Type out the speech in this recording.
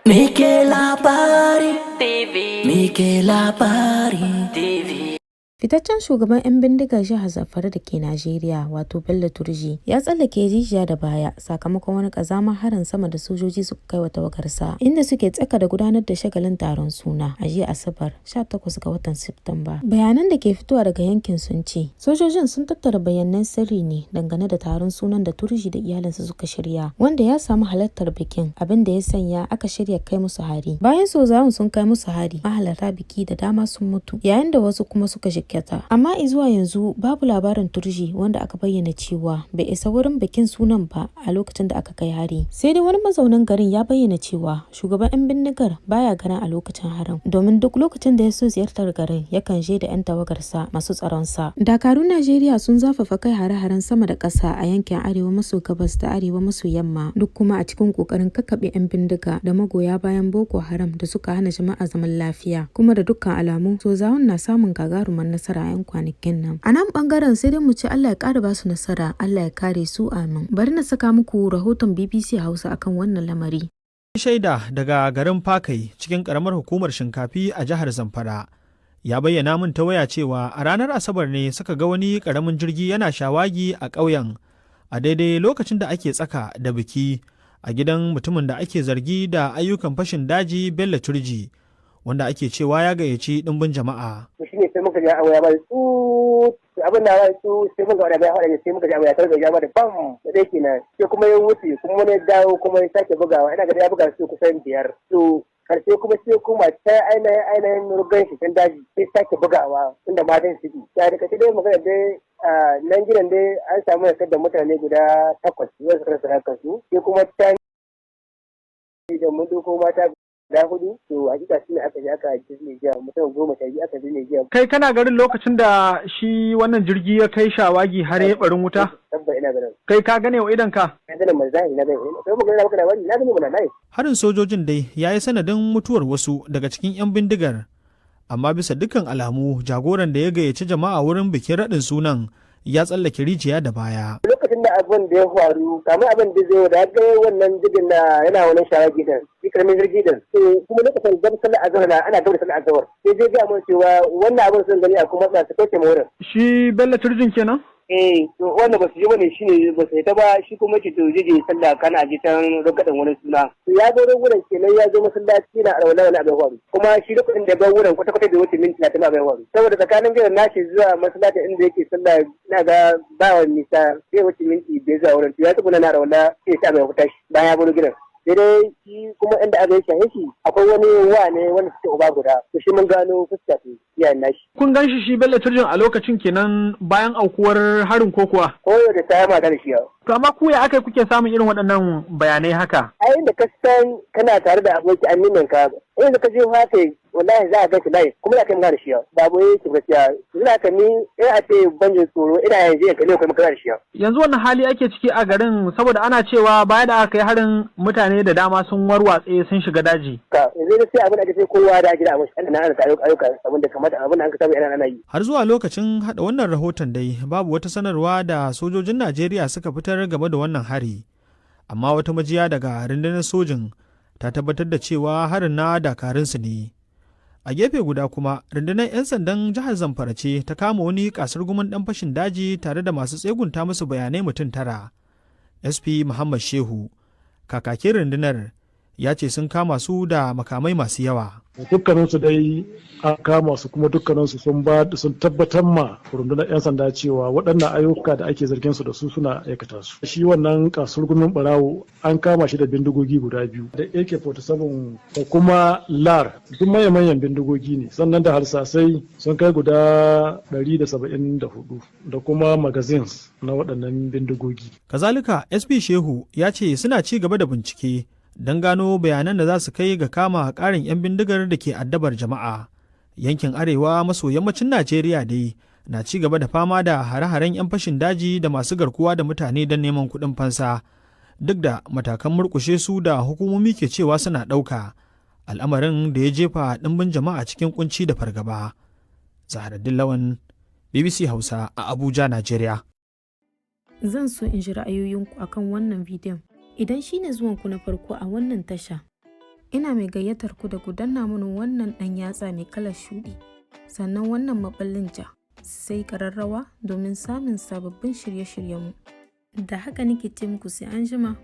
Muke Labari TV. Muke Labari TV. Fitaccen shugaban 'yan bindigar jihar Zamfara da ke Najeriya, wato Bello Turji, ya tsallake rijiya da baya sakamakon wani ƙazamin harin sama da sojoji suka kai wa tawagarsa, inda suke tsaka da gudanar da shagalin taron suna a jiya Asabar 18 ga watan Satumba. Bayanan da ke fitowa daga yankin sun ce, sojojin sun tattara bayanan sirri ne dangane da taron sunan da Turji da iyalinsa suka shirya, wanda ya samu halartar bikin, abin da ya sanya aka shirya kai musu hari. Bayan sojawan sun kai musu hari, mahalarta biki da dama sun mutu, yayin da wasu kuma suka jikkata. Amma izuwa yanzu babu labarin Turji, wanda aka bayyana cewa bai isa wurin bikin sunan ba a lokacin da aka kai hari. Sai dai wani mazaunin garin ya bayyana cewa shugaban 'yan bindigar baya garin a lokacin harin, domin duk lokacin da ya so ziyartar garin, yakan je da 'yan tawagarsa masu tsaronsa. Dakarun Najeriya sun zafafa kai hare-haren sama da ƙasa a yankin arewa maso gabas da arewa maso yamma, duk kuma a cikin ƙoƙarin kakkaɓe 'yan bindiga da magoya bayan Boko Haram da suka hana jama'a zaman lafiya. Kuma da dukkan alamu, sojawan na samun gagarumar nasara a 'yan kwanakin nan. A nan bangaren, sai dai mu ce Allah ya ƙara ba su nasara, Allah ya kare su, amin. Bari na saka muku rahoton BBC Hausa akan wannan lamari. Shaida daga garin Fakai cikin karamar hukumar Shinkafi a jihar Zamfara ya bayyana min ta waya cewa a ranar Asabar ne suka ga wani karamin jirgi yana shawagi a ƙauyen a daidai lokacin da ake tsaka da biki a gidan mutumin da ake zargi da ayyukan fashin daji, Bello Turji, wanda ake cewa ya gayyaci ɗimbin jama'a. To, shine sai muka ji abu ya bada su, abin na ba su, sai muka wani ya faɗa, sai muka ji abu ya targa ya bada bam da dai kenan. Sai kuma ya wuce, kuma wani dawo kuma ya sake bugawa. Ina ga ya buga su kusan biyar. To, karshe kuma sai kuma ta ainihin rugan shi can daji, sai sake bugawa inda matan suke. Ya da kace dai magana dai, nan gidan dai an samu da mutane guda takwas wanda suka rasa kansu. Sai kuma ta da mun doko mata guda hudu. To, hakika shine aka je aka binne jiya, mutum 12 aka binne jiya. Kai kana garin lokacin da shi wannan jirgi ya kai shawagi har ya barin wuta? Tabba, ina garin. Kai ka gane wa idon ka? Na gane mai zahiri, na gane. Kai mu gane maka labari, na gane mana nai. Harin sojojin dai ya yi sanadin mutuwar wasu daga cikin 'yan bindigar, amma bisa dukkan alamu jagoran da ya gayyaci jama'a wurin bikin raɗin sunan ya tsallake rijiya da baya. Lokacin da abin da ya faru, kamar abin da zai da ga wannan jirgin na yana wani shawagi din, shi karamin jirgi din. To, kuma lokacin gab sallar azhar na ana gab sallar azhar, sai zai ga mun cewa wannan abin sun gani a kuma su kauce ma wurin. Shi Bello Turjin kenan? Eh, to, wanda ba su je bane, shine ba su ta ba. Shi kuma ce to je sallah kana je can rugadan wani suna. To, ya zo wurin kenan, ya zo masallaci na alwala, wani abin faru. Kuma shi lokacin da bar wurin, kwata kwata bai wuce minti 30 abin faru, saboda tsakanin gidan nashi zuwa masallaci inda yake sallah, ina ga ba wani nisa, bai wuce minti 5 zuwa wurin. To, ya tsuguna na alwala, sai sai abin ya tashi bayan ya bar gidan. Sai dai shi kuma inda aka yi shahe shi, akwai wani wa ne wanda suke uba guda. To, shi mun gano fuska ce iyayen nashi. Kun gan shi, shi Bello Turjin, a lokacin kenan bayan aukuwar harin, ko kuwa? Ko da ta mata da shi yau. To, amma ku ya aka kuke samun irin waɗannan bayanai haka? A inda ka san kana tare da aboki aminin ka, inda ka je haka, wallahi za a ga shi live, kuma za ka yi magana da shi yau. Babu yake gaskiya ina ka ni ina a ce ban jin tsoro, ina yanzu ya kalle kai magana da shi yau. Yanzu wannan hali ake ciki a garin, saboda ana cewa baya da aka kai harin, mutane da dama sun warwatse sun shiga daji. Ka yanzu dai sai abin da ake sai kowa da gida abin ana ana ta ayyuka, abin da kamata, abin da an ka samu ana yi. Har zuwa lokacin haɗa wannan rahoton dai, babu wata sanarwa da sojojin Najeriya suka fitar game da wannan hari. Amma wata majiya daga rundunar sojin ta tabbatar da cewa harin na dakarunsu ne. A gefe guda kuma, rundunar 'yan sandan jihar Zamfara ce ta kama wani kasurgumin ɗan fashin daji tare da masu tsegunta musu bayanai mutum tara. SP Muhammad Shehu, kakakin rundunar, ya ce sun kama su da makamai masu yawa. Dukkaninsu dai an kama su, kuma dukkaninsu sun ba sun tabbatar ma rundunar 'yan sanda cewa waɗannan ayyuka da ake zargin su da su, suna aikata su. Shi wannan kasurgumin barawo an kama shi da bindigogi guda biyu da AK-47 da kuma LAR, duk manyan bindigogi ne, sannan da harsasai sun kai guda 174 da kuma magazines na waɗannan bindigogi. Kazalika, SP Shehu ya ce suna ci gaba da bincike don gano bayanan da za su kai ga kama ƙarin 'yan bindigar da ke addabar jama'a. Yankin arewa maso yammacin Najeriya dai na ci gaba da fama da hare-haren 'yan fashin daji da masu garkuwa da mutane don neman kuɗin fansa. Duk da matakan murƙushe su da hukumomi ke cewa suna ɗauka, al'amarin da ya jefa ɗimbin jama'a cikin kunci da fargaba. Zaharaddin Lawan, BBC Hausa a Abuja, Najeriya. Zan so in ji ra'ayoyinku akan wannan bidiyon. Idan shi ne zuwanku na farko a wannan tasha, Ina mai gayyatar ku da ku danna mini wannan ɗan yatsa mai kalar shuɗi, sannan wannan maɓallin ja, sai ƙararrawa domin samun sababbin shirye-shiryenmu. Da haka nake ce muku sai an jima.